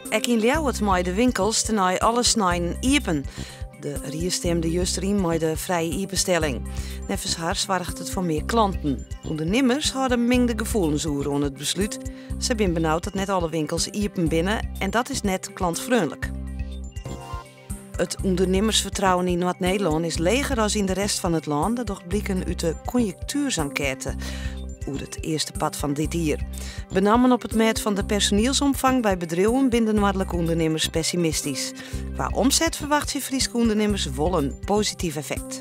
Ek yn Ljouwert meie de winkels tenei alle sneinen iepen. De rie stimde juster yn mei de frije iepenstelling. Neffens har soarget it foar mear klanten. Undernimmers hâlde mingde gefoelens oer oan it beslút. Sy binne benaud dat net alle winkels iepen binne en dat is net klantfreonlik. It ûndernimmersfertrouwen yn Noard-Nederlân is leger as yn de rest fan it lân. Dat docht bliken út de konjunktuersenkête oer it earste part fan dit jier. Benammen op it mêd fan de personielsomfang by bedriuwen binne de noardlike ûndernimmers pessimistysk. Kwa omset ferwachtsje Fryske ûndernimmers wol in posityf effekt.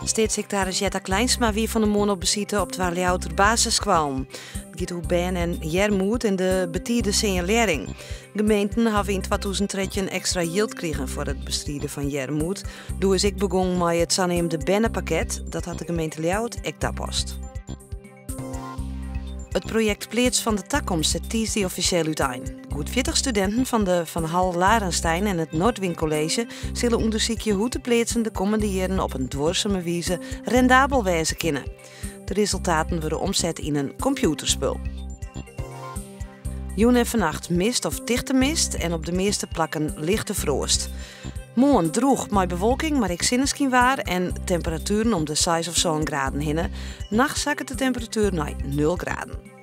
Steatssiktaris Jetta Klijnsma wie fan 'e moarn op besite op twa Ljouwerter basisskoallen. It giet oer bern en earmoed en de betide sinjalearring. Gemeenten hawwe yn 2013 ekstra jild krigen foar it bestriden fan earmoed. Doe is ek begûn mei it saneamde bernepakket. Dat hat de gemeente Ljouwert ek tapast. It projekt Pleats fan de Takomst set tiisdei offisjeel útein. Goed 40 studinten fan de Van Hall Larenstein en it Nordwin College sille ûndersykje hoe't de pleatsen de kommende jierren op in duorsume wize rendabel wêze kinne. De resultaten wurde omset yn in kompjûterspul. Jûn en fannacht mist of tichte mist en op de measte plakken lichte froast. Moarn drûch mei bewolking, mar ek sinneskynwaar en temperatueren om de 6 of 7 graden hinne. Nachts sakket de temperatuer nei 0 graden.